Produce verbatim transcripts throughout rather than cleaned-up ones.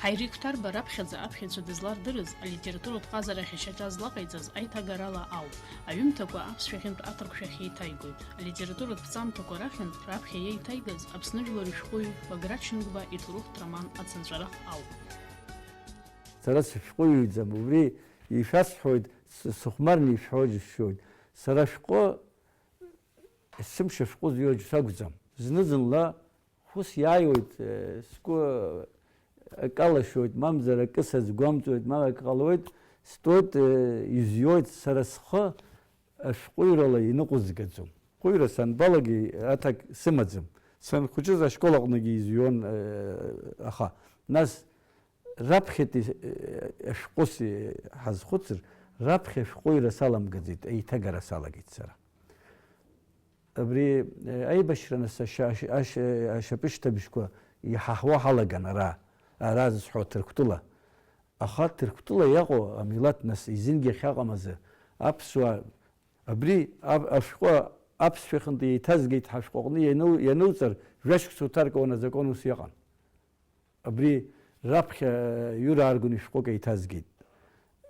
Ҳаири Қәҭарба раԥхьаӡа аԥхьаҩцәа дызлардырыз, алитературатә ҟазарахь ашьаҿа злаҟаиҵаз аиҭагарала ауп. Аҩымҭақәа аԥсшәахьынтә аҭырқәшәахь еиҭаигоит. Алитературатә ԥҵамҭақәа рахьынтә раԥхьа иеиҭаигаз Аԥсны жәлар ишәҟәыҩҩы Баграт Шьынқәба иҭоурыхтә роман Ацынҵәарах ауп. Сара сышәҟәыҩҩӡам, убри ишәасҳәоит, с- сыхәмарны ишәҳәо џьысшьоит. Сара шәҟәы, есымша шәҟәы зҩуа сакәӡам. Зны-зынла хәыс иааиуеит, э, сгәы акы алашәоит, мамзар акы сазгәамҵуеит, ма акы ҟалоит, стәоит, э, изҩуеит, сара схы ашәҟәыҩрала иныҟәызгаӡом. Шәҟәыҩра санбалагеи аҭак сымаӡам. Санхәыҷыз ашкол аҟныгьы изҩуан, э, аха. Нас раԥхьатәи, э, ашәҟәыс, э, ҳазхәыцыр, раԥхьа ашәҟәыҩра саламгаӡеит, еиҭагара салагеит сара. Абри, э, аибашьра нас ашьа-, ашьа-, ашьа-, ашьапышьҭыбжьқәа иҳаҳуа ҳалаган ара, ара зысҳәо Ҭырқәтәыла. Аха Ҭырқәтәыла иаҟоу амилаҭ нас изынгьы ахьаҟам азы аԥсуаа, абри аб-, ашәҟәы аԥсшәа аҟынтә еиҭазгеит ҳәа ашәҟәы аҟны иану-, иануҵар, жәашықәса уҭаркуан азакәан ус иҟан. Абри раԥхьа, э, Иура Аргәын ишәҟәык еиҭазгеит.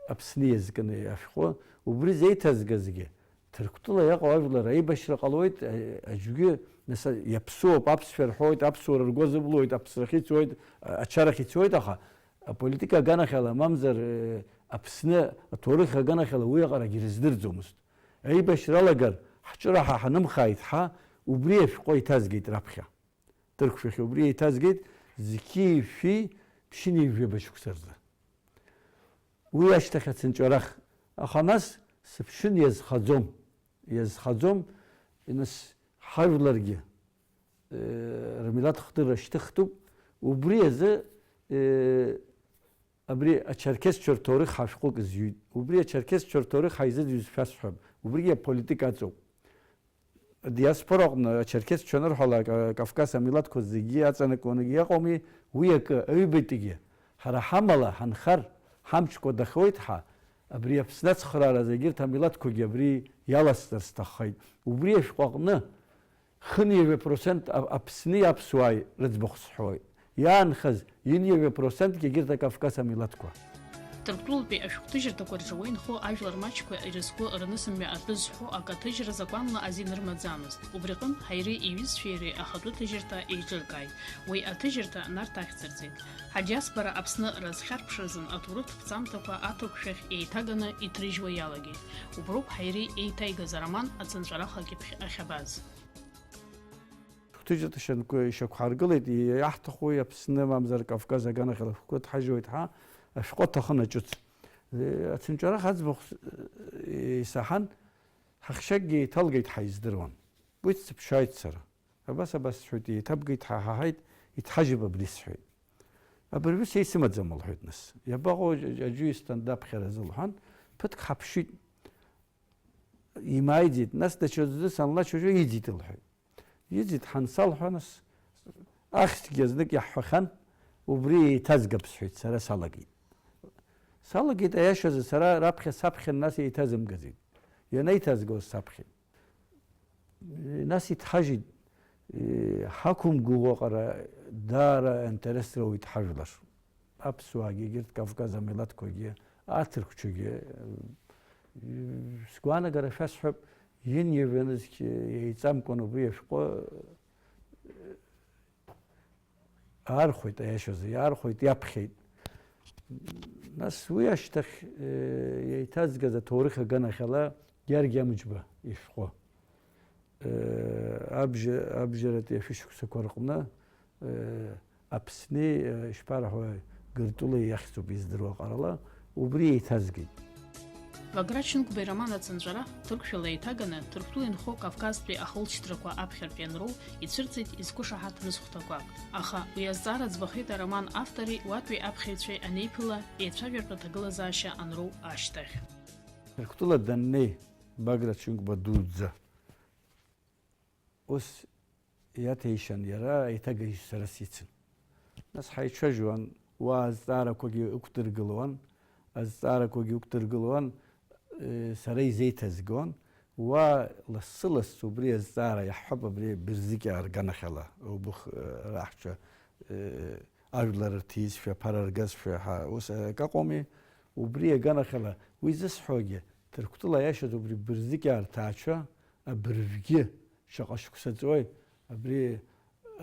Аԥсны иазкны ашәҟәы, убри зеиҭазгазгьы, Ҭырқәтәыла иаҟоу ажәлар аибашьра ҟалоит, а-, аӡәгьы, нас, иаԥсуоуп, аԥсшәа рҳәоит, аԥсуара ргәы азыблуеит, аԥсрахь ицоит, а-, ачарахь ицоит, аха аполитика аганахьала, мамзар, э, Аԥсны аҭоурых аганахьала уи аҟарагьы рыздырӡомызт. Аибашьра алагар, ҳҿыраҳа ҳанымхааит ҳа, убри ашәҟәы еиҭазгеит раԥхьа. Ҭырқәшәахьы убри еиҭазгеит, зқьи шәи ԥшьынҩажәаба шықәса рзы. Уи ашьҭахь ацынҵәарах, аха нас сыԥшын иазхаӡом, иазхаӡом, нас ҳажәларгьы, э, рмилаҭ хдырра шьҭыхтәуп, убри азы, э, абри ачерқьесцәа рҭоурых ҳашәҟәык зҩит, убри ачерқьесцәа рҭоурых ҳаизыӡырҩыз шәасҳәап, убригьы аполитика аҵоуп. Адиаспора аҟны ачерқьесцәа анырҳәалак, а, Кавказ амилаҭқәа зегьы аҵанакуанагьы иҟоуми, уи акы, аҩбатәигьы, ҳара ҳамала ҳанхар, ҳамчқәа дахоит ҳа, абри Аԥсны ацхырааразы егьырҭ амилаҭқәагьы абри иаласҵар сҭаххеит. Убри ашәҟәы аҟны хынҩажәа процент а-, Аԥсни аԥсуааи рыӡбахә сҳәоит. Иаанхаз ҩынҩажәа процентгьы егьырҭ акавказ амилаҭқәа. Ҭырқәтәылатәи ашәҟәҭыжьырҭақәа рҿы уа инхо ажәлар маҷқәа ирызку рнысымҩа атәы зҳәо акы аҭыжьра закәанла азин рымаӡамызт. Убри аҟынтә Ҳаири иҩызцәеи иареи ахатәы ҭыжьырҭа еиҿыркааит. Уи аҭыжьырҭа Нарҭ ахьӡырҵеит. Ҳадиаспора Аԥсны разхьарԥшразын аҭоурыхтә ԥҵамҭақәа аҭырқәшәахь еиҭаганы иҭрыжьуа иалагеит. Уброуп Ҳаири еиҭаигаз ароман Ацынҵәарах акьыԥхь ахьабаз. Шәҟәҭыжьырҭа шьанқәа ишьақәҳаргылеит, иаҳҭаху Аԥсны, мамзар Кавказ аганахьала шәҟәы ҭҳажьуеит ҳәа ашәҟәы аҭахын аҿыц. Ацынҵәарах аӡбахә исаҳан, ҳахшьакгьы еиҭалгеит, ҳаиздыруан. Уи дсыԥшааит сара. Абас, абас сҳәеит, еиҭабгеит, ҳаҳаҳаит, иҭҳажьып абри сҳәеит. Абыржәы са исымаӡам, лҳәеит нас. Иабаҟоу аџьуисҭан даԥхьаразы лҳәан, ԥыҭк ҳаԥшит. Имааиӡеит, нас даҽаӡәы санлачо иӡит лҳәеит. Иӡит, ҳансалҳәа, нас, ахьӡгьы знык иаҳҳәахьан, убри еиҭазгап сҳәеит, сара салагеит. Салагеит, аиашазы, сара раԥхьа саԥхьан, нас еиҭазымгаӡеит. Ианеиҭазгоз саԥхьеит. Нас иҭҳажьит, ҳақәымгәыӷуа аҟара даара аинтерес роуит ҳажәлар. Аԥсуаагьы, егьырҭ Кавказ амилаҭқәагьы, аҭырқәцәагьы, сгәаанагара шәасҳәап, ҩынҩажәа нызқь еиҵамкәан убри ашәҟәы аархәеит, аиашазы, иаархәеит, иаԥхьеит. Нас уи ашьҭахь, э, еиҭазгаз аҭоурых аганахьала Георги Амҷба ишәҟәы, э, абжьа-, абжьаратәи ашәышықәсақәа рҟны, э, Аԥсни, э, ишԥарҳәои, Гыртәылеи иахьӡуп издыруа ҟарала, убри еиҭазгеит. Баграт Шьынқәба ироман Ацынҵәарах ҭырқәшәала еиҭаганы, Ҭырқәтәыла инхо Кавказтәи ахылҵшьҭрақәа аԥхьартә ианроу ицәырҵит изқәышаҳаҭ нызхәҭақәак. Аха уи азҵаара ӡбахеит ароман автори уатәи аԥхьаҩцәеи анеиԥыла, еицәажәартә аҭагылазаашьа анроу ашьҭахь. Ҭырқәтәыла даннеи, Баграт Шьынқәба дуӡӡа. Ус иаҭәеишьан иара, аиҭагажь сара сицын. Нас ҳаицәажәон, уа азҵаарақәагьы ықәдыргылауан, азҵаарақәагьы ықәдыргылауан, э, сара изеиҭазгон, уа лассы-лассы убри азҵаара иаҳҳәап, абри Берзикьаа рганахьала, убых, э, раҳцәа, э, ажәлар рҭиизшәа, аԥара ргазшәа ҳәа, ус акы акәыми. Убри аганахьала, уи зысҳәогьы, Ҭырқәтәыла аиашаз убри бырзыкьаа рҭаацәа абыржәгьы шаҟа шықәса ҵуеи, абри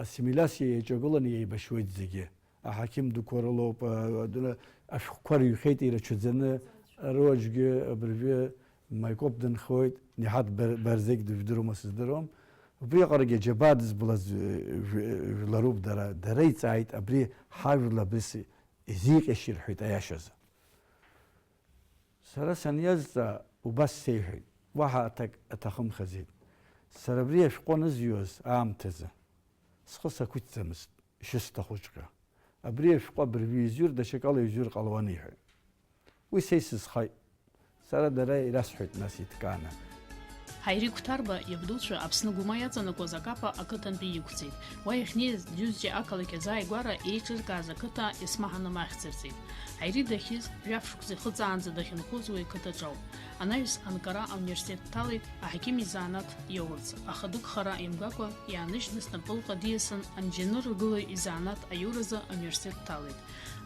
ассимилиациа иаҿагыланы иеибашьуеит зегьы. Аҳақьым дуқәа рылоуп, а, адуна-, ашәҟәқәа рыҩхьеит ирацәаӡаны, руаӡәгьы абыржәы Маикоп дынхоит, Ниҳаҭ Бар-, Барзегь дыжәдыруама сыздыруам. Убриаҟарагьы аџьабаа дызбалаз, э, жә-, жәларуп дара. Дара иҵааит, абри ҳажәла абас изиҟьашьи рҳәеит аиашазы. Сара саниазҵаа, убас сеиҳәеит, уаҳа аҭак аҭахымхаӡеит. Сара абри ашәҟәы анызҩуаз аамҭазы, схы сақәиҭӡамызт, ишысҭахуҵәҟьа. Абри ашәҟәы абыржәы изҩыр, даҽакала изҩыр ҟалауан, иҳәеит. Уи са исызхеит. Сара дара ирасҳәеит нас иҭкааны. Ҳаири Қәҭарба иабдуцәа Аԥсны Гәыма иаҵанакуаз Акапа ақыҭантәи иқәҵит. Уа иахьнеиз, Џьозџьа ақалақь азааигәара еиҿыркааз ақыҭа Есмаҳа Намахь дцарҵеит. Ҳаири дахьиз, жәаф шықәса ихыҵаанӡа дахьынхоз уи ақыҭаҿ ауп. Анаҩс анкара ауниверситет дҭалеит, аҳақьым изанааҭ иоурц, аха дук хара имгакәа, иааныжьны снапылҟа диасын, анџьаныр ргылаҩ изанааҭ аиуразы ауниверситет дҭалеит.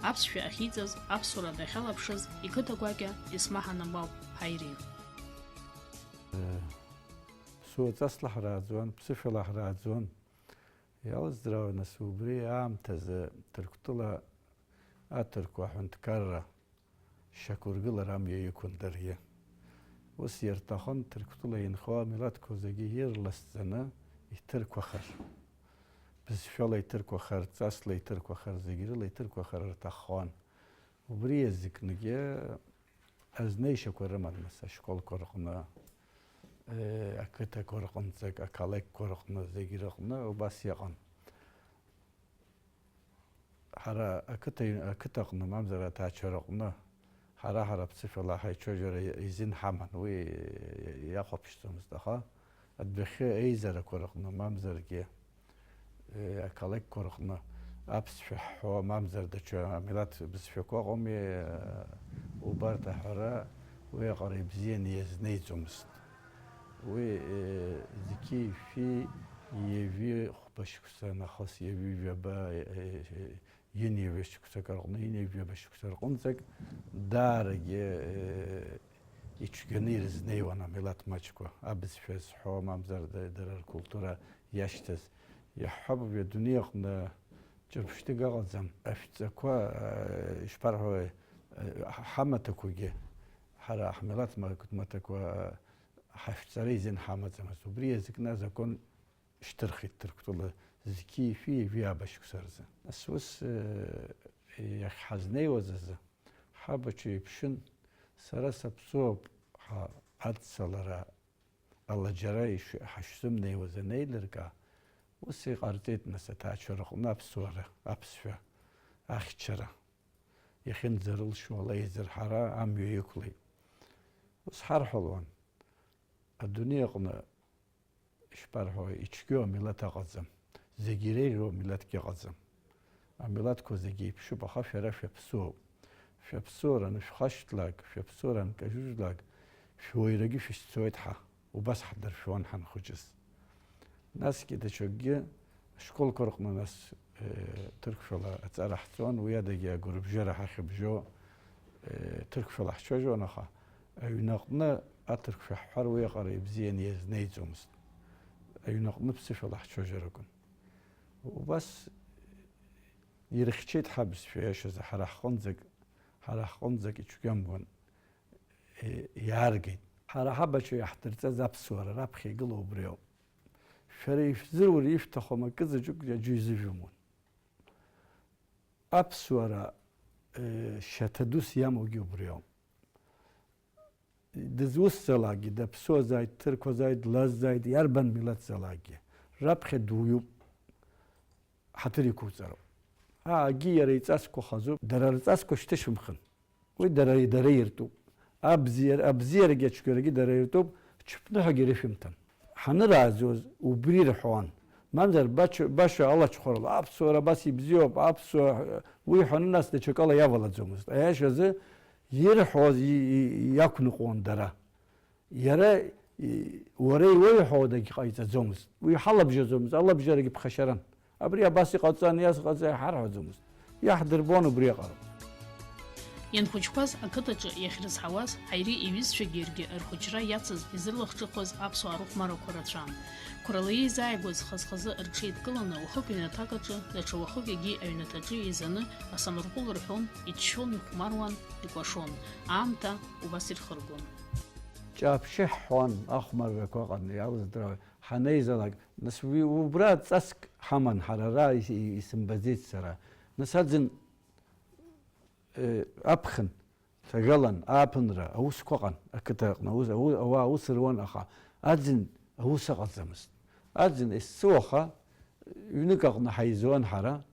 Аԥсшәа ахьиҵаз, аԥсуара дахьалаԥшыз, иқыҭа гәакьа Есмаҳа Намахь ауп Ҳаири. Ԥсуа ҵасла ҳрааӡуан, ԥсышәала ҳрааӡуан. Иалыздраа, нас, убри аамҭазы Ҭырқәтәыла аҭырқәа аҳәынҭқарра шьақәыргылара амҩа иқәын даргьы. Ус иарҭахын Ҭырқәтәыла инхо амилаҭқәа зегьы ирласӡаны иҭырқәахар. Бызшәала иҭырқәахар, ҵасла иҭырқәахар, зегь рыла иҭырқәахар рҭаххон. Убри иазкныгьы азнеишьақәа рыман, нас, ашколқәа рҟны, э, ақыҭақәа рҟынӡак, ақалақьқәа рҟны, зегь рыҟны убас иҟан. Ҳара ақыҭа, ақыҭаҟны, мамзар аҭаацәараҟны, ҳара-ҳара аԥсышәала ҳаицәажәара изин ҳаман, уи иахәаԥшӡомызт, аха адәахьы еизарақәа рҟны, мамзаргьы, э, ақалақьқәа рҟны аԥсшәа ҳҳәо, мамзар даҽа амилаҭ бызшәақәа ыҟоуми, э, убарҭ аҳәара уиаҟара ибзианы иазнеиӡомызт. Уи, э, зқьи-шәи ҩажәи хәба шықәса нахыс, ҩажәи жәаба, э, э, ҩынҩажәа шықәсак рҟны, ҩынҩажәаба шықәса рҟынӡак даарагьы, э, ицәгьаны ирызнеиуан амилаҭ маҷқәа, абызшәа зҳәо, мамзар да-, дара ркультура иашьҭаз. Иаҳҳәап, уи адунеи аҟны ҿырԥштәык ыҟаӡам. Ашәҵақәа, э, ишԥарҳәои, э, ҳ-, ҳамаҭақәагьы, ҳара ҳмилаҭ ма-, маҭақәа, э, ҳашәҵара изин ҳамаӡамызт. Убри иазкны азакәан шьҭырхит Ҭырқәтәыла зқьи-шәи ҩажәи ааба шықәса рзы. Нас ус, э, иахьҳазнеиуаз азы, ҳабацәа еиԥшын, сара саԥсуоуп ҳәа аццалара ала џьара иш-, ҳашәзымнеиуаз анеилыркаа, ус иҟарҵеит, нас, аҭаацәа рҟны аԥсуара, аԥсшәа ахьчара иахьынӡарылшо ала еизырҳара амҩа иқәлеит. Ус ҳарҳәалон, адунеи аҟны ишԥарҳәо, ицәгьоу амилаҭ ыҟаӡам, зегьы иреиӷьу амилаҭгьы ыҟаӡам. Амилаҭқәа зегьы еиԥшуп, аха шәара шәаԥсуоуп. Шәаԥсуара анышәхашҭлак, шәаԥсуара анкажьыжәлак, шәуаҩрагьы шәышьцоит ҳа, убас ҳдыршәуан ҳанхәыҷыз. Насгьы даҽакгьы, ашколқәа рҟны нас, э, ҭырқәшәала аҵара ҳҵон, уи адагьы агәырбжьара ҳахьыбжьо, э, ҭырқәшәала ҳцәажәон, аха аҩнаҟны аҭырқәшәа ҳҳәар, уиаҟара ибзианы иазнеиӡомызт. Аҩнаҟны ԥсышәала ҳцәажәар акәын. Убас ирыхьчеит ҳабызшәа, иашазы, ҳара ҳҟынӡак, ҳара ҳҟынӡак ицәгьамгон, э, иааргеит. Ҳара ҳабацәа иаҳдырҵаз аԥсуара раԥхьа игылоу убри ауп. Шәара ишәзырур ишәҭахым акы заҵәык аӡәы изыжәымуан. Аԥсуара, э, шьаҭа дус иамоугьы убри ауп. Дызусҭзаалакгьы, даԥсуазааит, дҭырқәазааит, длаззааит, иарбан милаҭзаалакгьы, раԥхьа дуаҩуп, ҳаҭыр иқәуҵароуп. Аагьы иара иҵасқәа хазуп, дара рҵасқәа шьҭышәымхын. Уи дара, дара иртәуп. Абзиар-, абзиарагьы ацәгьарагьы дара иртәуп, ҽыԥныҳәагьы ирышәымҭан. Ҳанырааӡоз убри рҳәон. Мамзар бач-, баша алаҽхәарала, аԥсуара абас ибзиоуп, аԥсуа, уи ҳәаны нас даҽакала иавалаӡомызт. Аиашазы ирҳәоз и-, и-, иақәныҟәон дара. Иара, и-, уара иуеиҳәо дагьҟаиҵаӡомызт. Уи ҳалабжьаӡомызт, алабжьарагьы ԥхашьаран. Абри абас иҟаҵан, иазҟаҵа, иҳарҳәаӡомызт. Иаҳдырбон убри аҟара. Ианхәыҷқәаз ақыҭаҿы иахьрызҳауаз, Ҳаири иҩызцәагьы иаргьы рхәыҷра иацыз, изырлахҿыхуаз аԥсуаа рыхәмарақәа рацәан. Қәралаиа изааигәаз хаз-хазы рҽеидкыланы, уахык ҩнаҭак аҿы, даҽа уахык егьи аҩнаҭаҿы еизаны, асамарҟәыл рҳәон, иччон, ихәмаруан, икәашон. Аамҭа убас ирхыргон. Ҷаԥшьы ҳҳәон, ахәмаррақәа ыҟан, иалыздыруа ҳанеизалак, нас уи, убра ҵаск ҳаман ҳара ара, ис-, исымбаӡеит сара. Нас аӡын, э, аԥхын ҭагалан, ааԥынра аусқәа ыҟан, ақыҭа аҟны аус, ау-, ауаа аус руан, аха аӡын аус ыҟаӡамызт. Аӡын есцы уаха ҩнык аҟны ҳаизуан ҳара.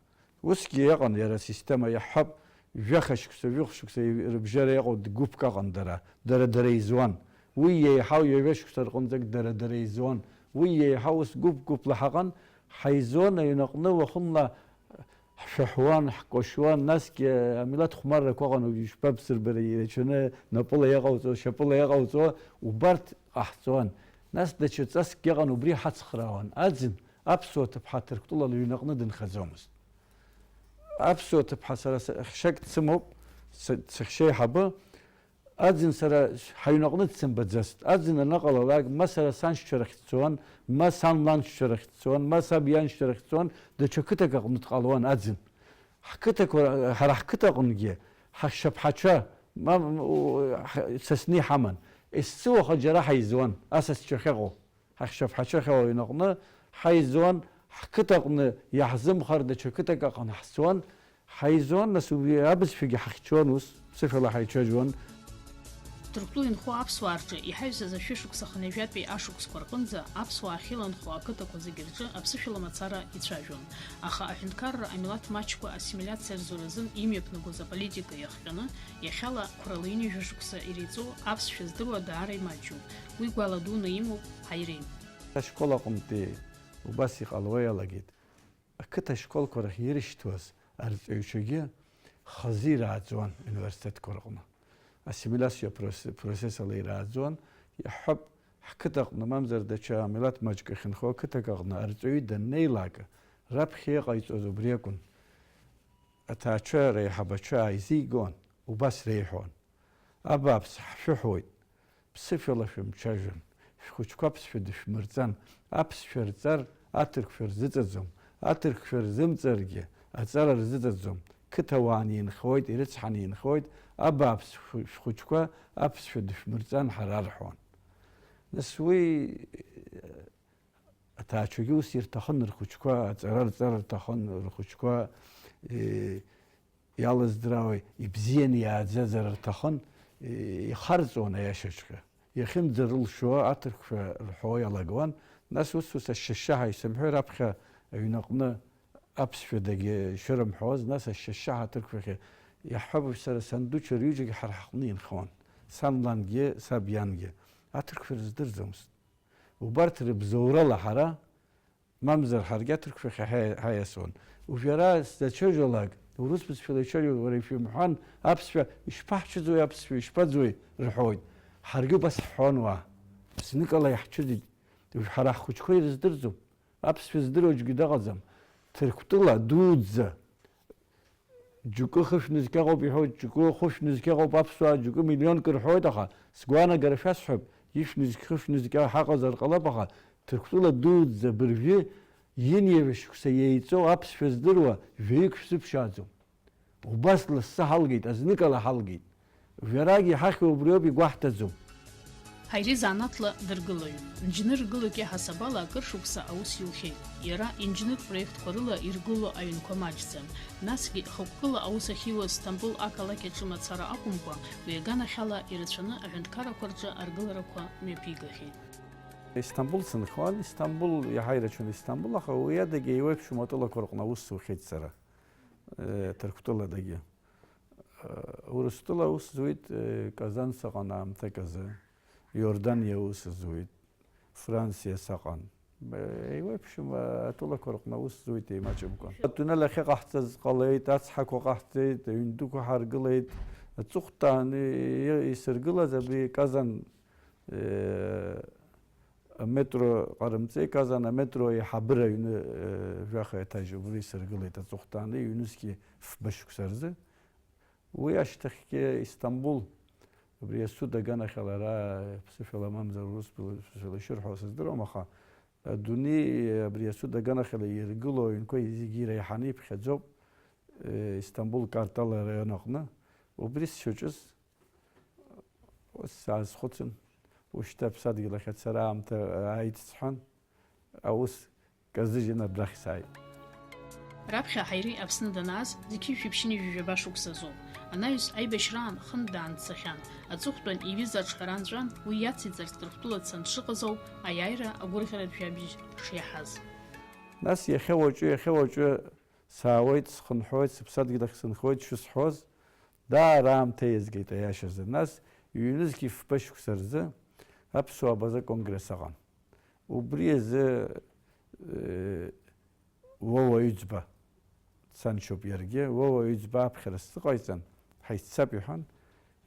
Усгьы иҟан иара асистема, иаҳҳәап, жәаха шықәса, жәохә шықәса рыбжьара иҟоу гәыԥк ыҟан дара, дара-дара еизуан. Уи еиҳау ҩажәа шықәса рҟынӡагь дара-дара еизуан. Уи еиҳау ус гәыԥ-гәыԥла ҳаҟан, ҳаизуан аҩнаҟны уахынла ҳшәаҳәуан, ҳкәашуан, насгьы амилаҭ хәмаррақәа ыҟан, уажә ишԥабсырбари, ирацәаны напыла иҟауҵо, шьапыла иҟауҵо, убарҭ ҟаҳҵон. Нас даҽа ҵаск иҟан, убри ҳацхраауан. Аӡын аԥсуа ҭыԥҳа Ҭырқәтәылала ҩнаҟны дынхаӡомызт. Аԥсуа ҭыԥҳа сара са-, хьшьак дсымоуп, са-, сыхьшьеиҳабы, аӡын сара ҳаҩнаҟны дсымбаӡацт. Аӡын анаҟалалак, ма сара саншьцәа рахь дцон, ма сан ланшьцәа рахь дцон, ма саб ианшьцәа рахь дцон, даҽа қыҭак аҟны дҟалон аӡын. Ҳқыҭақәа, ҳара ҳқыҭаҟынгьы ҳахьшьаԥҳацәа, ма, м, у, ҳ-, Сасни ҳаман. Есцы уаха џьара ҳаизуан, асасцәа ахьыҟоу. Ҳахьшьаԥҳацәа ахьыҟоу аҩнаҟны ҳаизуан, ҳқыҭаҟны иаҳзымхар даҽа қыҭак аҟны ҳцон, ҳаизуан, нас убри абызшәагьы ҳахьчон ус, ԥсышәала ҳаицәажәон. Ҭырқәтәыла инхо аԥсуаа рҿы иҳаҩсыз ашәышықәса хынҩажәатәи ашықәсқәа рҟынӡа аԥсуаа ахьыланхо ақыҭақәа зегьы рҿы аԥсышәала мацара ицәажәон. Аха аҳәынҭқарра амилаҭ маҷқәа ассимилиациа рзуразын имҩаԥнагоз аполитика иахҟьаны, иахьала қәрала ҩынҩажәа шықәса иреиҵоу аԥсшәа здыруа даара имаҷҩуп. Уи гәала дуны имоуп Ҳаири. Ашкол аҟынтәи убас иҟалауа иалагеит. Ақыҭа ашколқәа рахь ирышьҭуаз арҵаҩцәагьы хазы ирааӡон университетқәа рҟны. Ассимилиациа проц-, процесс ала ирааӡон, иаҳҳәап, ҳқыҭаҟны, мамзар даҽа амилаҭ маҷк ахьынхо ақыҭак аҟны арҵаҩы даннеилак, раԥхьа иҟаиҵоз убри акәын. Аҭаацәа реиҳабацәа ааизигон, убас реиҳәон. Абааԥс, ҳшәыҳәоит, ԥсышәала шәымцәажәан, шәхәыҷқәа аԥсшәа дышәмырҵан, аԥсшәа рҵар, аҭырқәшәа рзыҵаӡом, аҭырқәшәа рзымҵаргьы, аҵара рзыҵаӡом, қыҭауаа неинхоит, ирыцҳаны инхоит, абааԥс, шәхәы-, шәхәыҷқәа аԥсшәа дышәмырҵан ҳара рҳәон. Нас уи Аҭаацәагьы ус ирҭахын рхәыҷқәа, аҵара рҵар рҭахын рхәыҷқәа, е, иалыздыраауа, ибзианы иааӡазар рҭахын, е, ихарҵон аиашаҵәҟьа. Иахьынӡарылшо аҭырқәшәа рҳәо иалагауан, нас ус-ус ашьшьаҳәа исымҳәеи раԥхьа аҩнаҟны аԥсшәа дагьшәырымҳәоз, нас ашьшьаҳәа аҭырқәшәахьы иаҳҳәап, сара санду рҩыџьагь ҳара ҳҟны инхон. Сан лангьы, саб иангьы. Аҭырқәшәа рыздырӡомызт. Убарҭ рыбзоурала ҳара, мамзар ҳаргьы аҭырқәшәахьы ҳаи-, ҳаиасуан. Уажә ара сзацәажәалак, урыс бызшәала ицәажәо, уара ишәымҳәан, аԥсшәа, ишԥаҳцәыӡуеи аԥсшәа, ишԥаӡуеи, рҳәоит. Ҳаргьы убас ҳҳәон уа. Зныкала иаҳцәыӡит. Уажә ҳара ҳхәыҷқәа ирыздырӡом. Аԥсшәа здыруа аӡәгьы дыҟаӡам. Ҭырқәтәыла дуӡӡа. Џьоукы хышә нызқь ыҟоуп иҳәоит, џьоукы хәышә нызқь ыҟоуп аԥсуаа, џьоукы миллионк рҳәоит, аха сгәаанагара шәасҳәап, ишә нызқь, хышә нызқь ҳаҟазар ҟалап, аха Ҭырқәтәыла дуӡӡа абыржәы иниажә шықәса еиҵоу аԥсшәа здыруа жәаҩык шәзыԥшааӡом. Убас лассы ҳалгеит, азныкала ҳалгеит. Жәарагь иҳахьу убриоуп, игәаҳҭаӡом. Ҳаири занааҭла дыргылаҩын. Нџьны ргылоит иаҳасабала акыр шықәса аус иухьеит. Иара инџьнытә проектқәа рыла иргыло аҩнқәа маҷӡам. Насгьы, хықәкыла аус ахьиуаз Сҭамбул ақалақь аҿы мацара акәымкәа, уи аганахьала ирацәаны аҳәынҭқаррақәа рҿы аргыларақәа мҩаԥигахьеит. Истамбул сынхауан, Истамбул иаҳа ирацәан Истамбул, аха уи адагьы еиуеиԥшым атәылақәа рҟны аус сухьеит сара. Э, Ҭырқәтәыладагьы. Э, Урыстәыла аус зуит, э, Казан саҟан аамҭак азы, Иорданиа аус зуит, Франциа саҟан. Э, еиуеиԥшым, э, атәылақәа рҟны аус зуит еимаҷымкәа. Атунел ахьыҟаҳҵаз ҟалеит, ацҳақәа ҟаҳҵеит, аҩн дуқәа ҳаргылеит. Аҵыхәтәан, э, исыргылаз абри Казан, э, Аметро ҟарымҵеи, Казан аметро аиҳабыра аҩны, э, жәаха етаж убри исыргылеит аҵыхәтәаны, ҩнызқьи фба шықәса рзы. Уи ашьҭахьгьы Истамбул, абри асуд аганахьала ара ԥсышәала мамзар урыс ԥсышәала ишырҳәо сыздыруам, аха адунеи абри асуд аганахьала иргыло аҩнқәа зегьы иреиҳаны иԥхьаӡоуп, э, Истамбул Картал араион аҟны. Убри сшаҿыз, ус саазхәыцын, ушьҭа аԥсадгьыл ахь ацара аамҭа ааит сҳәан, аус казыжьын абрахь сааит. Раԥхьа Ҳаири Аԥсны данааз, зқьи жәшәи ԥшьынҩажәи жәаба шықәсазоуп. Анаҩс аибашьраан хынтә даанцахьан. Аҵыхәтәан иҩыза аҿҳәара нҵәан, уи иациҵарц Ҭырқәтәыла дцан дшыҟаз ауп аиааира агәырӷьаратә жәабжь шиаҳаз. Нас иахьа уаҵәы, иахьа уаҵәы саауеит, схынҳәуеит, сыԥсадгьыл ахь сынхоит шысҳәоз, даара аамҭа иазгеит, аиашазы. Нас ҩнызқьи фба шықәса рзы аԥсуаа абаза конгресс ыҟан. Убри азы, э, Уа уаҩӡба, саншьоуп иаргьы, уа уаҩӡба аԥхьара сзыҟаиҵан, ҳаиццап иҳәан,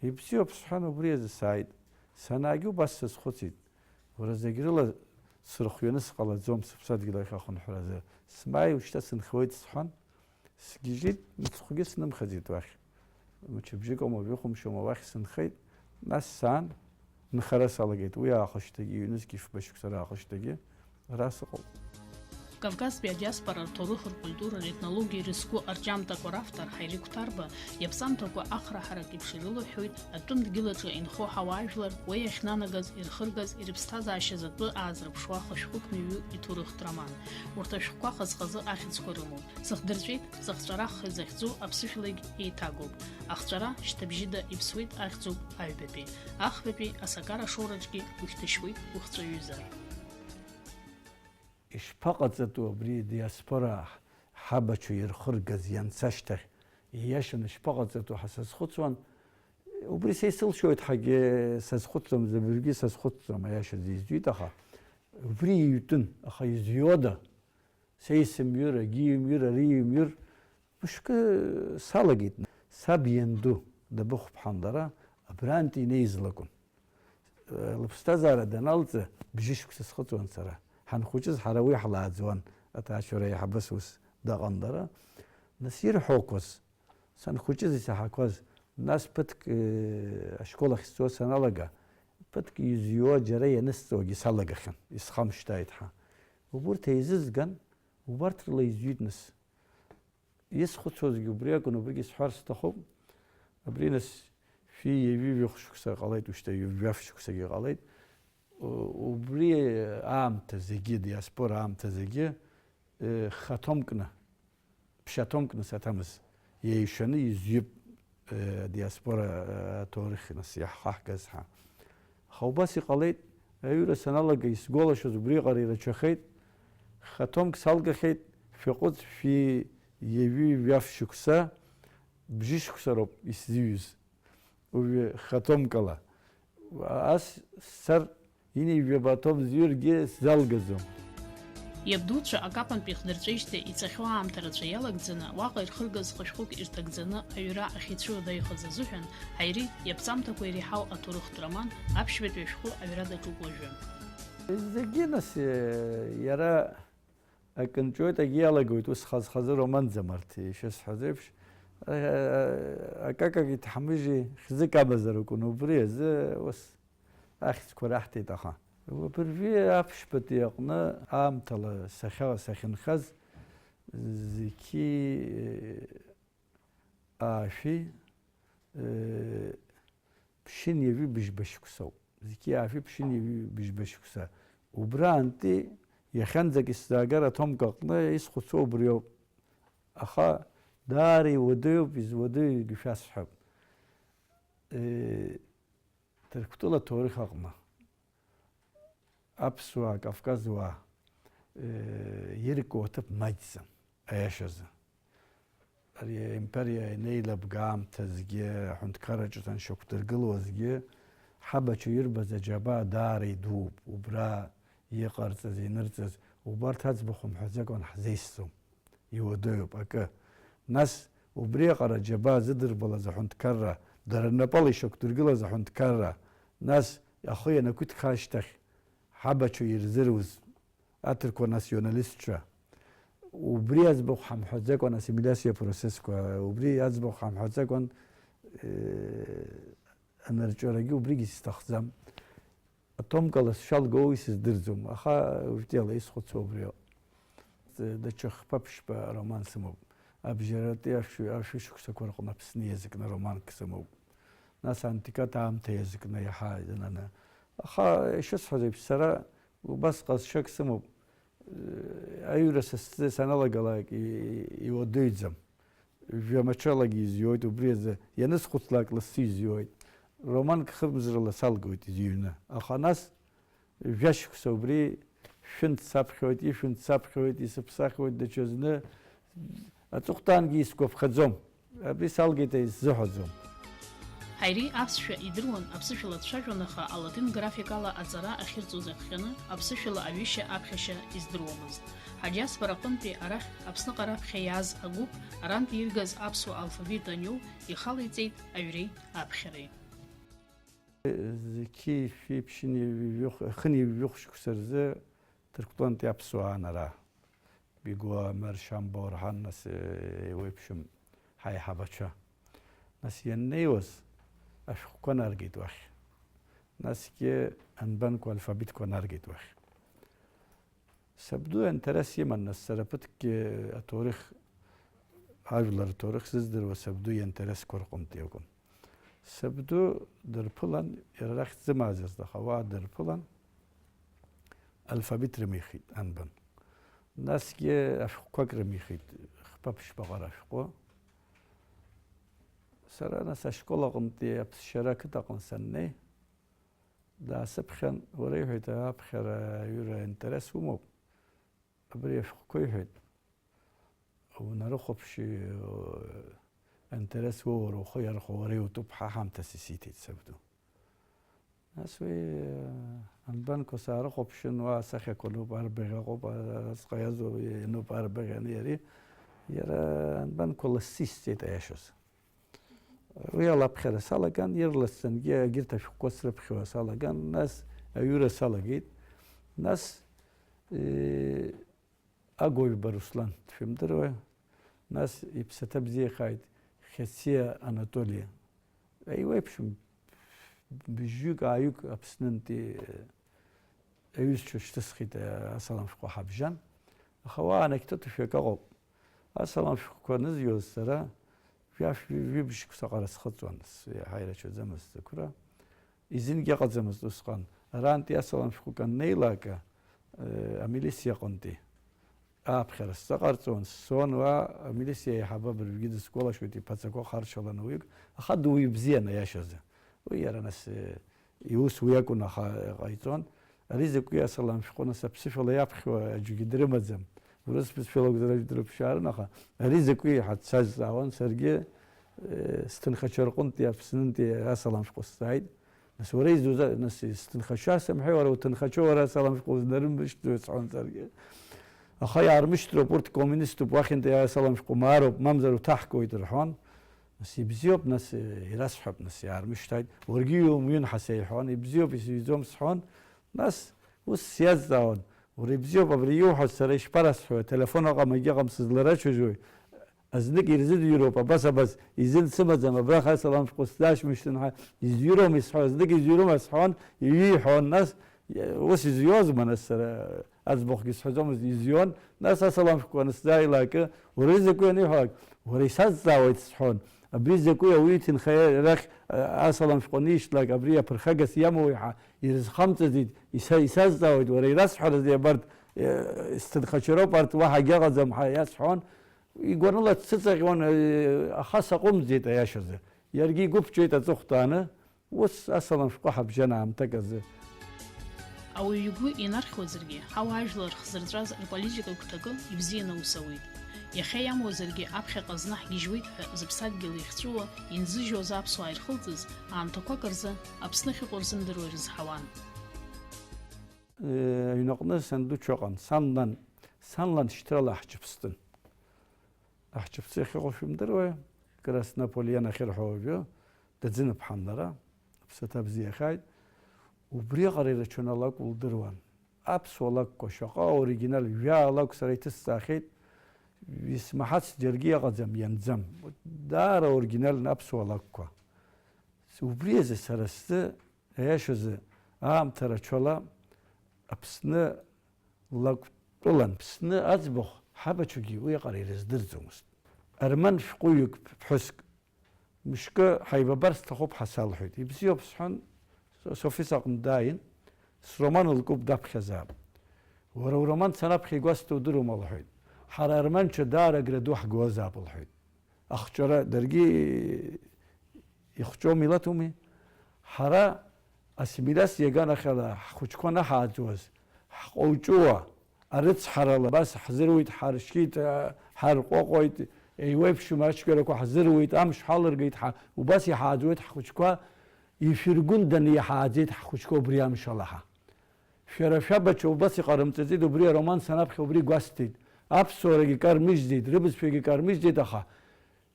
ибзиоуп сҳәан, убри азы сааит. Санаагьы убас сазхәыцит, уара зегь рыла сырхианы сҟалаӡом сыԥсадгьыл ахь ахынҳәразы, смааи уажәшьҭа сынхауеит сҳәан, сгьежьит, мыцхәгьы снымхаӡеит уахь. Мчыбжьык аума, жәохә мшьоума уахь сынхеит, нас саан, нхара салагеит, уи аахышьҭагьы, ҩнызқьи фба шықәса раахышьҭагьы, ара сыҟоуп. Кавказтәи адиаспора рҭоурых, ркультура, ретнологиа ирызку арҿиамҭақәа равтор Ҳаири Қәҭарба иаԥҵамҭақәа ахраҳарак еиԥш ирылыҳәҳәоит атәым дгьылаҿы инхо ҳауаажәлар уа иахьнанагаз, ирхыргаз, ирыԥсҭазаашьаз атәы аазырԥшуа хышәҟәык ҩҩы иҭоурыхтә роман. Урҭ ашәҟәқәа хаз-хазы ахьӡқәа рымоуп. Сыхдырҵәеит, сыхҵәарахха захьӡу аԥсышәалагь еиҭагоуп. Ахҵәара шьҭыбжьыда иԥсуеит ахьӡуп аҩбатәи. Ахԥатәи асакара ашоураҿгьы ухьҭышьуеит ухҵәаҩызар. Ишԥаҟаҵатәу абри диаспора ҳабацәа ирхыргаз ианца ашьҭахь, ииашаны ишԥаҟаҵатәу ҳәа сазхәыцуан. Убри са исылшоит ҳәагьы сазхәыцӡом, зыбжьгьы сазхәыцӡом, аиашазы изҩит, аха убри иҩтәын, аха изҩуада? Са исымҩыр, агьи имҩыр, ари имҩыр, мышкы салагеит. Саб ианду дабыхәԥҳан лара, абрантәи инеиз лакәын. Лыԥсҭазаара даналҵы, бжьышықәса схыҵуан сара. Ҳанхәыҷыз ҳара уи ҳлааӡуан, аҭаацәара аиҳабыс ус даҟан лара. Нас ирҳәақәоз, санхәыҷыз исаҳақәаз, нас ԥыҭк, э, ашкол ахь сцо саналага, ԥыҭк изҩуа џьара ианысҵогьы салагахьан, исхамшҭааит ҳәа. Убурҭ еизызган, убарҭ рыла изҩит нас. Исхәыцуазгьы убри акәын, убригьы сҳәар сҭахуп. Абри нас шәи ҩажәи жәохә шықәса ҟалеит, ушьҭа ҩажәа шықәсагьы ҟалеит. У-, убри аамҭа зегьы, диаспора аамҭа зегьы, э, хаҭомкны, ԥшьаҭомкны саҭамыз, еишаны изҩып, э, диаспора, э, аҭоурых нас иаҳхаҳгаз ҳәа. Аха убас иҟалеит, аҩра саналага исгәалашәоз убриаҟара ирацәахеит, хаҭомк салгахьеит, шәаҟәыҵ, шәи ҩажәи жәаф шықәса, бжьышықәса роуп исзыҩыз, уажәы хаҭомкала. Ас сцар, ҩынҩажәаба аҭоуп зҩыргьы сзалгаӡом. Иабдуцәа акапантәи ихдырҵәеижьҭеи иҵахьоу аамҭа рацәа иалагӡаны, уаҟа ирхыргаз хышәҟәык ирҭагӡаны аҩра ахьицәыуадаҩхаз азыҳәан, Ҳаири иаԥҵамҭақәа иреиҳау аҭоурыхтә роман аԥшьбатәи ашәҟәы аҩра даҿуп уажәы. Зегьы нас, э, иара акы нҵәоит, акгьы иалагоит, ус хаз-хазы романӡам арҭ, ишысҳәаз еиԥш. Э, акакагьы ҭҳамыжьи хьӡык амазар акәын, убри азы ус ахьӡқәа раҳҭеит, аха. Абыржәы аԥшьбатәи аҟны аамҭала сахьа-, сахьынхаз зқьи, э, аашәи, э, ԥшьынҩажәи быжьба шықәсоуп. Зқьи аашәи ԥшьынҩажәи быжьба шықәса. Убраантәи иахьанӡагь исзаагар аҭомк аҟны исхәыцуа убриоуп. Аха даара иуадаҩуп, изуадаҩугьы шәасҳәап. Э, Ҭырқәтәыла ҭоурых аҟны аԥсуаа, кавказуаа, э, ирку аҭыԥ маҷӡам, аиашазы. Ари аимпериа инеилабга аамҭазгьы, аҳәынҭқарраҿы саншьақәдыргылозгьы, ҳабацәа ирбаз аџьабаа даара идууп. Убра иҟарҵаз, инырҵаз, убарҭ аӡбахә мҳәаӡакәан ҳзеисӡом. Иуадаҩуп акы. Нас убриаҟара аџьабаа зыдырбалаз аҳәынҭқарра, дара рнапала ишьақәдыргылаз аҳәынҭқарра, нас ахы ианақәиҭха ашьҭахь, ҳабацәа ирзыруз аҭырқәа националистцәа, убри аӡбахә ҳамҳәаӡакәан, ассимилиациа процессқәа, убри аӡбахә ҳамҳәаӡакәан, э, анырҵәарагьы убригьы сҭахӡам. Атомкала сшалго уи сыздырӡом, аха уажәтәи ала исхәыцуа убриоуп. Даҽа хԥа-ԥшьба ароман сымоуп. Абжьаратәи ашәи-, ашәышықәсақәа рҟны Аԥсны иазкны романк сымоуп. Нас антикат аамҭа иазкны иаҳа иананы. Аха, ишысҳәаз еиԥш, сара убас ҟазшьак сымоуп. Аҩра са сзы саналагалак и-, и-, иуадаҩӡам. Жәамаҽалагьы изиоит, убри азы ианысхәыцлак лассы изиоит. Романк хымзрала салгоит изыҩны. Аха нас жәашықәса убри шәынтә саԥхьоит, ишәынтә саԥхьоит, исыԥсахуеит даҽазны. Аҵыхәтәангьы исгәаԥхаӡом. Абри салгеит ҳәа исзыҳәаӡом. Ҳаири аԥсшәа идыруан, аԥсышәала дцәажәон, аха алатын графикала аҵара ахьырҵоз иахҟьаны аԥсышәала аҩышьа аԥхьашьа издыруамызт. Ҳадиаспора аҟынтәи арахь Аԥсныҟа раԥхьа иааз агәыԥ, арантәи иргаз аԥсуа алфавит аниоу, ихалеиҵеит аҩреи аԥхьареи. Зқьи шәи ԥшьыни ҩажәи хә-, хыни ҩажәи хә шықәса рзы Ҭырқәтәантәи аԥсуаа ан ара. Бигуа, Омер, Шамба, Орҳан, нас, э, еиуеиԥшым ҳаиҳабацәа. Нас ианнеиуаз, ашәҟәқәа наргеит уахь. Насгьы анбанқәа алфавитқәа наргеит уахь. Сабду аинтерес иман, нас сара ԥыҭкгьы аҭоурых, ажәлар рҭоурых зыздыруа сабду иинтересқәа рҟынтә иакәын. Сабду дырԥылан, иара арахь дзымаазацт, аха уа дырԥылан, алфавит рымихит анбан. Насгьы ашәҟәқәак рымихит, хԥа-ԥшьба ҟара ашәҟәы. Сара нас ашкол аҟынтәи аԥсшьара ақыҭаҟны саннеи, даасыԥхьан, уара, иҳәеит, аԥхьара аҩыра аинтерес умоуп. Абри ашәҟәқәа, иҳәеит, унарыхәаԥши, аинтерес уоур, ухы иархәо уара иутәуп, ҳа ҳамҭас исиҭеит сабду. Нас уи, э, анбанқәа саарыхәаԥшын, уа асахьақәа ануп, арбаӷь аҟоуп, а-, аразҟы иазу иануп, арбаӷь ани ари. Иара анбанқәа лассы исҵеит, аиашаз. Уи ала аԥхьара салаган, ирласӡангьы егьырҭ ашәҟәқәа срыԥхьауа салаган, нас аҩыра салагеит. Нас, э, Агәаҩба Руслан, дшәымдыруеи? Нас иԥсаҭа бзиахааит Хьациа Анатоли. Еиуеиԥшым, бжьҩык-ааҩык Аԥснынтәи аҩызцәа шьҭысхит, асалам шәҟәы ҳабжьан. Аха уа анекдот шәҩык ыҟоуп. Асалам шәҟәқәа анызҩуаз сара, жәаф-, жәибжь шықәса аҟара схыҵуан, с-, иаҳа ирацәаӡамызт сықәра. Изингьы ыҟаӡамызт усҟан. Арантәи асалам шәҟәы аннеилак, э, амилициа аҟынтәи аԥхьара сзыҟарҵон, сцон уа, амилициа аиҳабы абыржәгьы дысгәалашәоит, иԥаҵақәа харшаланы уаҩык, аха дуаҩы бзиан, аиашазы. Уи иара нас, э, иус уи акәын, аха ҟаиҵон. Ари закәи асалам шәҟәы, нас, аԥсышәала иаԥхьо аӡәгьы дрымаӡам. Урыс бызшәала акәзар аӡә дрыԥшаарын, аха ари закәи ҳәа дсазҵаауан, саргьы, э, сҭынхацәа рҟынтәи Аԥснынтәи асалам шәҟәы сҵааит. Нас уара изуз-, нас сҭынхацәа сымҳәеи, уара уҭынхацәа, уара асалам шәҟәы узнарымышьҭӡои, сҳәон саргьы. Аха иаармышьҭроуп, урҭ коммуниступ, уахьынтәи асалам шәҟәы маароуп, мамзар уҭаҳкуеит рҳәон. Нас ибзиоуп, нас, э, ирасҳәап, нас иаармышьҭааит. Уаргьы иумҩын ҳәа сеиҳәон, ибзиоуп, исыҩӡом сҳәон. Нас ус сиазҵаауан, уара ибзиоуп, абри иуҳәаз сара ишԥарасҳәои, ателефон ыҟам, егьыҟам, сызларацәажәои? Азнык ирзыӡырҩроуп, абас, абас, изын сымаӡам, абраҟа асалам шәҟәы сзашьмышьҭын ҳәа изҩыром исҳәо, азнык изҩырым асҳәон, иҩы иҳәон, нас, ус изҩуазма, нас, сара аӡбахәгьы сҳәаӡомызт, изҩуан, нас асалам шәҟәы анысзааилакы, уара изакәи аниҳәалак, уара исазҵаауеит сҳәон, абри закәи ауаҩы иҭынхаҩы рахь, а, асалам шәҟәы анишьҭлак, абри аԥырхагас иамоуи ҳәа ирызхамҵаӡеит, иса-, исазҵаауеит, уара ирасҳәарызеи абарҭ, э, сҭынхацәа роуп, арҭ уаҳа агьаҟаӡам ҳәа иасҳәон. Игәаныла дсыҵаҟьон, э, аха саҟәымҵӡеит аиашазы. Иаргьы игәы ԥҵәеит аҵыхәтәаны, ус асалам шәҟәы ҳабжьан аамҭак азы. Ауаҩы игәы инархьуазаргьы, ҳауаажәлар хзырҵәаз рполитика гәҭакы ибзианы аус ауеит. Иахьа иамуазаргьы аԥхьаҟа зны ҳгьежьуеит ҳәа зыԥсадгьыл ихьҵәыуо инзыжьуаз аԥсуаа ирхылҵыз аамҭақәак рзы Аԥсны ахьыҟоу рзымдыруа ирызҳауан. Э, аҩнаҟны санду дшыҟан, сан лан, сан лан шьҭрала ҳчыԥстәын. Аҳчыԥцы ахьыҟоу шәымдыруеи? Краснополиан ахьырҳәо уажәы, даӡыныԥҳан лара, аԥсаҭа бзиахааит. Убриаҟара ирацәаны алакә лдыруан. аԥсуа лакәқәа, шаҟа аоригинал, жәаа лакә сара иҭысҵаахьеит, исмаҳац џьаргьы иаҟаӡам, ианӡам. Даара аоригинальны аԥсуа лакәқәа. Убри азы сара сзы, аиашазы, аамҭа рацәала Аԥсны лакәтәылан, Ԥсны аӡбахә ҳабацәагьы уиаҟара ирыздырӡомызт. Арман шәҟәыҩҩык ԥҳәыск, мышкы ҳаибабар сҭахуп ҳәа салҳәеит. Ибзиоуп, сҳәан, Софис аҟны дааин, сроман лкуп, даԥхьазаап. Уара уроман санаԥхьа игәасҭо удыруама, лҳәеит. Ҳара арманцәа даара агра ду ҳгозаап, лҳәеит. Ахҿара даргьы ихҿоу милаҭуми? Ҳара ассимилиациа иаганахьала ҳхәыҷқәа анаҳааӡуаз, ҳҟоуҷыуа, арыцҳарала абас ҳзыруит, ҳаршьит, ҳарҟәыҟәуеит, еиуеиԥшым ацәгьарақәа ҳзыруит, амш ҳалыргеит, ҳа-, убас иҳааӡуеит ҳхәыҷқәа, ишәыргәынданы иҳааӡеит ҳхәыҷқәа убри амшала ҳа. Шәара шәабацәа убас иҟарымҵаӡеит, убри ароман санаԥхьа убри гәасҭеит. Аԥсуарагьы кармыжьӡеит, рыбызшәагьы кармыжьӡеит, аха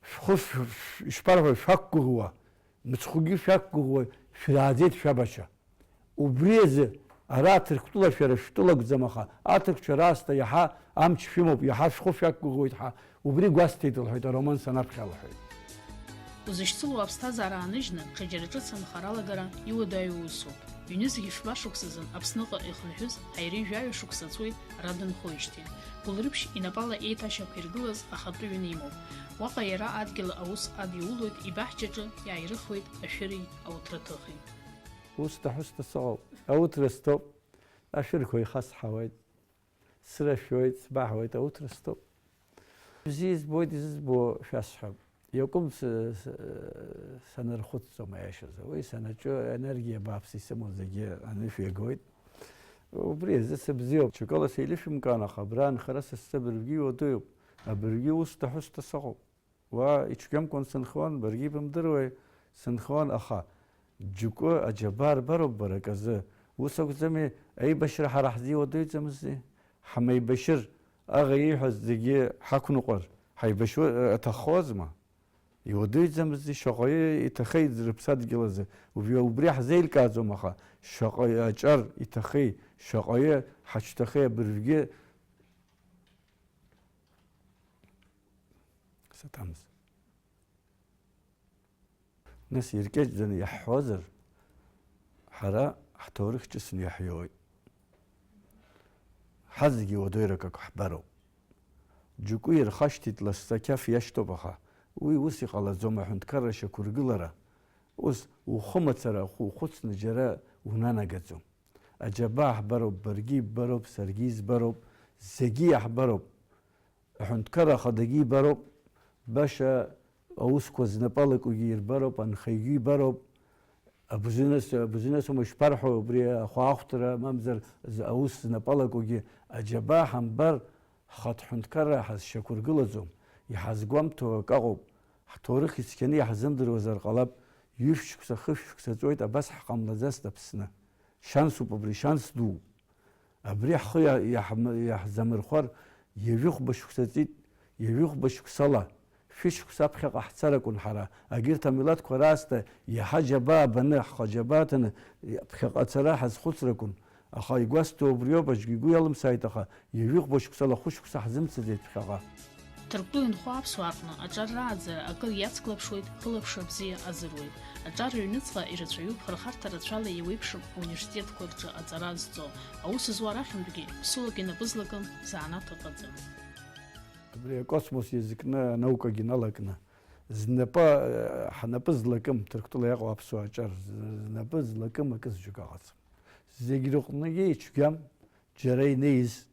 шәхәы шә-, шә-, ишԥарҳәо, шәақәгәыӷуа, мыцхәгьы шәақәгәыӷуа шәрааӡеит шәабацәа. Убри азы ара Ҭырқәтәыла шәара шәтәыла акәӡам, аха аҭырқәцәа раасҭа иаҳа амч шәымоуп, иаҳа шәхәы шәақәгәыӷуеит ҳәа убри гәасҭеит, лҳәеит, ароман санаԥхьа, лҳәеит. Узышьцылоу аԥсҭазаара ааныжьны, ҽаџьара ҿыц анхара алагара иуадаҩу усуп. Ҩнызқь жәба шықәсазын Аԥсныҟа ихынҳәыз Ҳаири жәаҩа шықәса ҵуеит ара дынхоижьҭеи. Гәылрыԥшь инапала еиҭашьақәиргылаз ахатәы ҩны имоуп. Уаҟа иара адгьыл аус адиулоит, ибаҳчаҿы иааирыхуеит ашәыри ауҭраҭыхи. Ус ҭаҳәысҭа сыҟоуп, ауҭра сҭоуп, ашәырқәа ихасҳауеит. Срашәоит, сбаҳуеит, ауҭра стәоуп. Бзиа избоит, изызбо шәасҳәап. Иакәым с-, с-, санархәыцӡом аиашазы. Уи санаҿу аенергиа бааԥс исымоу зегьы анышә иагоит. Убри азы сыбзиоуп. Ҽакала сеилышәымкаан, аха абра анхара сассы абыржәгьы иуадаҩуп. Абыржәгьы ус ҭаҳәысҭа сыҟоуп. Уа ицәгьамкәан сынхауан, баргьы ибымдыруеи, сынхауан, аха џьоукы аџьабаа рбароуп бара аказы. Ус акәӡами, аибашьра ҳара ҳзы иуадаҩӡамыззи? Ҳамеибашьыр, аӷа ииҳәаз зегьы ҳақәныҟәар, ҳаибашьуа, э, аҭаххозма? Иуадаҩӡамыззи, шаҟаҩы иҭахеи рыԥсадгьыл азы? Убри, убри ҳзеилкааӡом, аха шаҟаҩы аҿар иҭахеи, шаҟаҩы ҳацәҭахеи абыржәгьы? Саҭамыз. Нас иркьаҿӡаны иаҳҳәозар, ҳара ҳҭоурых ҿыцны иаҳиоуеит. Ҳазегьы уадаҩрак акы ҳбароуп. Џьоукы ирхашҭит лассы ақьаф иашьҭоуп, аха уи ус иҟалаӡом, аҳәынҭқарра шьақәыргылара. Ус ухы мацара ухәы ухәыцны џьара унанагаӡом. Аџьабаа ҳбароуп, баргьы иббароуп, саргьы избароуп, зегьы иаҳбароуп. Аҳәынҭқарра ахадагьы ибароуп, баша аусқәа знапы алакугьы ирбароуп, анхаҩгьы ибароуп. Абзианыс-, абзианысума ишԥарҳәо, убри ахәаахәҭра, мамзар з-, аус знапы алакугьы аџьабаа ҳамбар, ҳхатә ҳәынҭқарра ҳазшьақәыргылаӡом, иҳазгәамҭо акы ыҟоуп, ҳҭоурых ицқьаны иаҳзымдыруазар ҟалап, ҩышә шықәса, хышә шықәса ҵуеит, абас ҳҟамлаӡацт Аԥсны. Шьансуп убри, шьанс дууп. Абри ҳхы иа-, иаҳм-, иаҳзамырхәар, ҩажәихәба шықәса ҵит, ҩажәихәба шықәсала, шәышықәса аԥхьаҟа ҳцар акәын ҳара, агьырҭ амилаҭқәа раасҭа иаҳа џьабаа баны, ҳхы аџьабаа ҭаны, ԥхьаҟа ацара ҳазхәыцыр акәын. Аха игәасҭо убриоуп, аӡәгьы игәы иалымсааит, аха ҩажәихәба шықәсала хәышықәса ҳзымцаӡеит ԥхьаҟа. Ҭырқәтәыла инхо аԥсуаа рҟны аҿар рааӡара акыр иацклаԥшуеит, рылаԥш абзиа азыруеит. Аҿар рыҩныҵҟа ирацәаҩуп хырхарҭа рацәала еиуеиԥшым ауниверситетқәа рҿы аҵара зҵо, аус зуа рахьынтәгьы ԥсуак инапы злакым занааҭ ыҟаӡам. Абри акосмос иазкны анаукагьы налакны, знапы, э, ҳнапы злакым, Ҭырқәтәыла иҟоу аԥсуа аҿар з-, знапы злакым акы зџьыка ыҟаӡам. Зегь рыҟныгьы ицәгьам, џьара инеиз,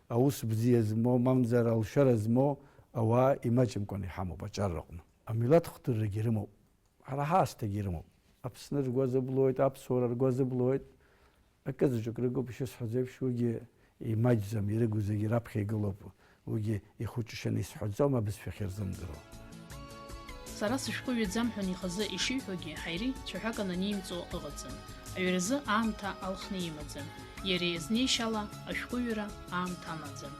аус бзиа змоу, мамзар алшара змоу ауаа имаҷымкәан иҳамоуп аҿар рыҟны. Амилаҭ хдыррагьы рымоуп, ҳара ҳаасҭагьы ирымоуп. Аԥсны ргәы азыблуеит, аԥсуара ргәы азыблуеит. Акы заҵәык рыгуп ишысҳәаз еиԥш, уигьы имаҷӡам, ирыгу зегьы раԥхьа игылоуп. Уигьы ихәыҷышьаны исҳәаӡом, абызшәа ахьырзымдыруа. Сара сышәҟәыҩҩӡам ҳәа ихазы ишиҳәогьы, Ҳаири цәаҳәак ананимҵо ыҟаӡам. Аҩразы аамҭа алхны имаӡам. Иара иазнеишьала ашәҟәыҩҩра аамҭа амаӡам.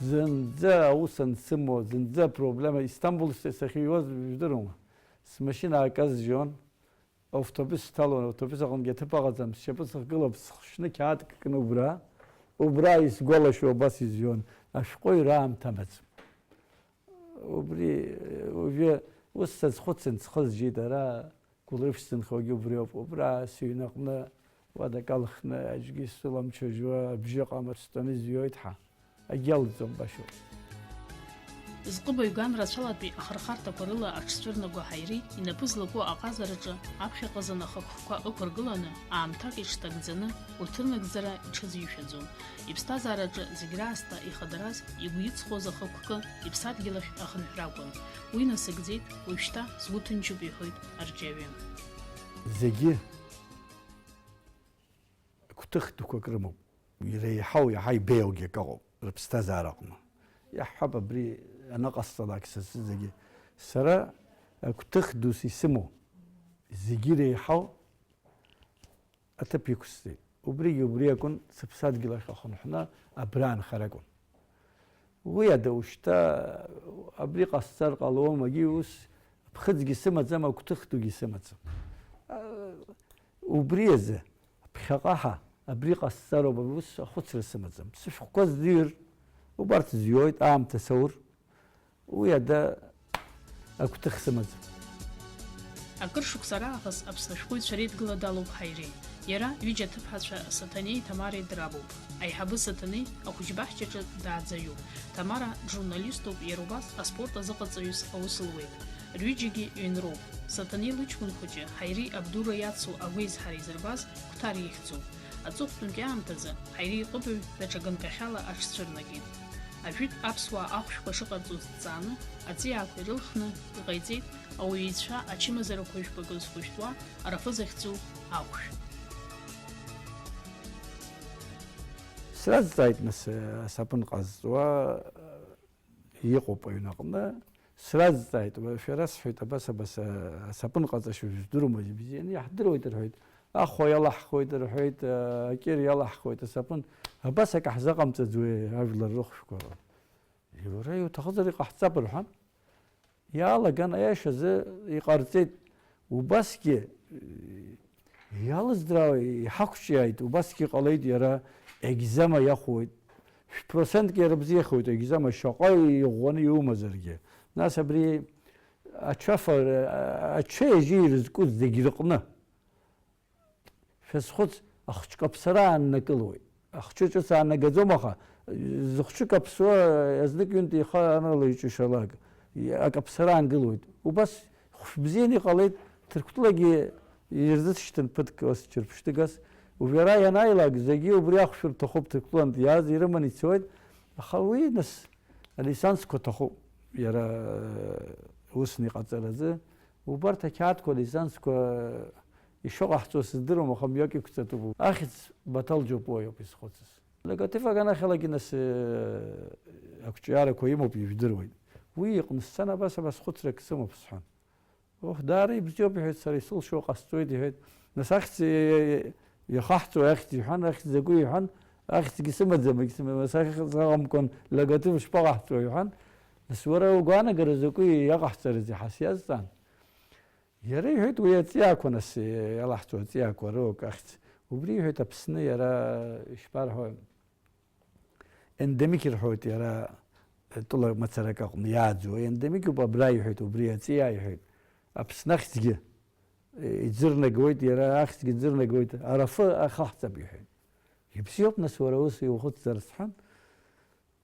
Зынӡа аус ансымоу, зынӡа апроблема, Истамбул сахьыҩуаз, ижәдыруама? Смашьына аказжьон, Автобус сҭалон, автобус аҟынгьы аҭыԥ аҟаӡам, сшьапы сыхгылап, схшны қьаадк кны убра, убра исгәалашәо абас изҩуан, ашәҟәыҩҩра аамҭа амаӡам. Убри, уажәы ус сазхәыцын, схы зжьеит, ара Гәылрыԥшь сынхогьы убриоуп, убра сыҩнаҟны уадак алхны аӡәгьы сыламҽыжәуа абжьы ҟамаҿ стәаны изҩоит ҳа. Агьалҵуам башоуп. Зҟыбаҩ ган рацәалатәи ахырхарҭақәа рыла аҽцәырнаго Ҳаири инапы злаку аҟазараҿы аԥхьаҟа занахақәкқәа ықәыргыланы, аамҭак иҽҭагӡаны, урҭ рнагӡара иҽазишәаӡом. Иԥсҭазаараҿы зегь раасҭа ихадараз, игәы иҵхоз ахықәкы иԥсадгьыл ахь ахынҳәра акәын. Уи насыгӡеит, уажәшьҭа сгәы ҭынчуп, иҳәоит арҿиаҩы. Зегьы гәҭых дуқәак рымоуп. Иреиҳау, иаҳа ибеиоугьы акы ыҟоуп рыԥсҭазаара аҟны. Иаҳҳәап, абри аныҟасҵалак са сзы зегьы. Сара агәҭых дус исымоу зегьы иреиҳау аҭыԥ иқәсҵеит. Убригьы убри акәын, сыԥсадгьыл ахь ахынҳәны абра анхара акәын. Уи ада ушьҭа абри ҟасҵар ҟалом, агьи ус ԥхыӡгьы сымаӡам, агәҭых дугьы сымаӡам. Убри азы ԥхьаҟа ҳа абри ҟасҵароуп, ус ахәыцра сымаӡам. Сышәҟәқәа зҩыр, убарҭ зҩоит, аамҭа саур. Уи ада агәҭых сымаӡам. Акыр шықәса раахыс Аԥсны ашәҟәыҩҩцәа реидгыла далоуп Ҳаири. Иара ҩыџьа аҭыԥҳацәа Саҭанеи Ҭамареи дырабуп. Аиҳабы Саҭанеи ахәыҷбаҳчаҿы дааӡаҩуп. Ҭамара джурналиступ, иара убас аспорт азыҟаҵаҩыс аус луеит. Рҩыџьагьы ҩынроуп. Саҭанеи лыҷкәын хәыҷы Ҳаири абдура иацу агәеизҳара изырбаз Қәҭар ихьӡуп. Аҵыхәтәантәи аамҭазы Ҳаири иҟыбаҩ даҽа ганкахьала аҽцәырнагеит. Ажәытә аԥсуаа ахәшәқәа шыҟарҵоз дҵааны, аҵиаақәа ирылхны иҟаиҵеит ауаҩы ицәа ачымазарақәа жәпакы зхәышәтәуа арафы захьӡу ахәшә. Сразҵааит, нас, асапын ҟазҵуа, иҟоуп аҩны аҟны, сразҵааит, уа, шәара, сҳәеит, абас, абас, а, асапын ҟаҵашьа жәдырума, бзианы иаҳдыруеит, рҳәеит. Ахәа иалаҳхуеит, рҳәеит, а, акьыр иалаҳхуеит асапын. Абас акы ҳзаҟамҵаӡуеи, ажәлар рыхәшәқәа? Иура, иуҭахызар иҟаҳҵап, рҳәан. Иаалаган, аиашазы иҟарҵеит. Убасгьы, иалыздраа иҳақәҿиааит, убасгьы ҟалеит, иара екзема иахәоит. Шә-, процентк иара бзиахоит, екзема шаҟа иӷәӷәаны иумазаргьы. Нас абри ачафа, ачаи ажьи ирызкуз зегь рыҟны. Шәазхәыц, ахәыҷы каԥсара ааннакылоит. Ахәыҷы ҿыц аанагаӡом, аха зыхәыҷы каԥсуа, знык-ҩынтә ихы анылаиҿышалак, акаԥсара аангылоит. Убас хәшәбзианы иҟалеит, Ҭырқәтәылагьы ирзысшьҭын ԥыҭк ус ҽырԥшьҭыгас. Уажәы ара ианааилак, зегьы убри ахәшә рҭахуп, Ҭырқәтәылантә иааз ирыманы ицоит, аха уи, нас, алеисансқәа ҭахуп, иара, э, усны иҟаҵаразы. Убарҭ ақьаадқәа, алеисансқәа ишыҟаҳҵо сыздыруам, аха мҩак иқәҵатәуп. Ахьӡ Баҭал Џьопуа иоуп изхәыцыз. Логотив аганахьалагьы, нас, э, ақәҿиарақәа имоуп, ижәдыруеит. Уи иҟны сцена абас, абас хәыцрак сымоуп, сҳәан. Оҳ, даара ибзиоуп, иҳәеит, сара исылшо ҟасҵоит, иҳәеит. Нас ахьӡ, э, э, иахаҳҵо ахьӡ, иҳәан, ахьӡ закәи, иҳәан, ахьӡгьы сымаӡам, егьсымам, нас ахьӡ саҟамкәан логотив шԥаҟаҳҵо, иҳәан. Нас уара угәаанагара закәи иаҟаҳҵарызеи ҳәа сиазҵаан. Иара иҳәеит, уи аҵиаақәа, нас, иалаҳҵо аҵиаақәа роук ахьӡ. Убри иҳәеит, Аԥсны иара, ишԥарҳәо, ендемик ирҳәоит иара, тәыла мацарак аҟны иааӡоу. Ендемик ауп, абра иҳәеит, убри аҵиаа иҳәеит. Аԥсны ахьӡгьы, иӡырнагоит, иара ахьӡгьы ӡырнагоит, арафы ахаҳҵап иҳәеит. Ибзиоуп, нас, уара ус иухәыцзар, сҳәан.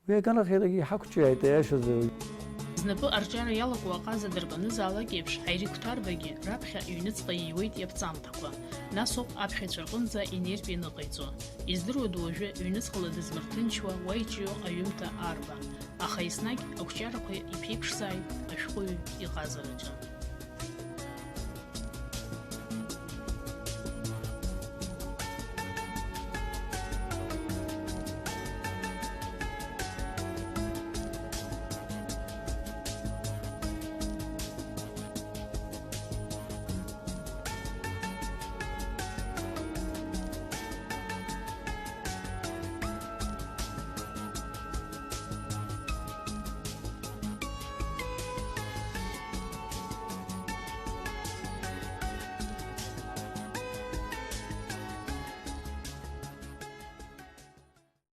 Уи аганахьалагьы иҳақәҿиааит, аиашазы. Знапы арҿиара иалаго аҟаза дырбанызаалак еиԥш, Ҳаири Қәҭарбагьы раԥхьа иҩныҵҟа ииуеит иаԥҵамҭақәа. Нас ауп аԥхьаҩцәа рҟынӡа инертә ианыҟаиҵо. Издыруада уажәы ҩныҵҟала дызмырҭынчуа уа иҿио аҩымҭа арбан? Аха еснагь ақәҿиарақәа иԥеиԥшзааит ашәҟәыҩҩы иҟазараҿы.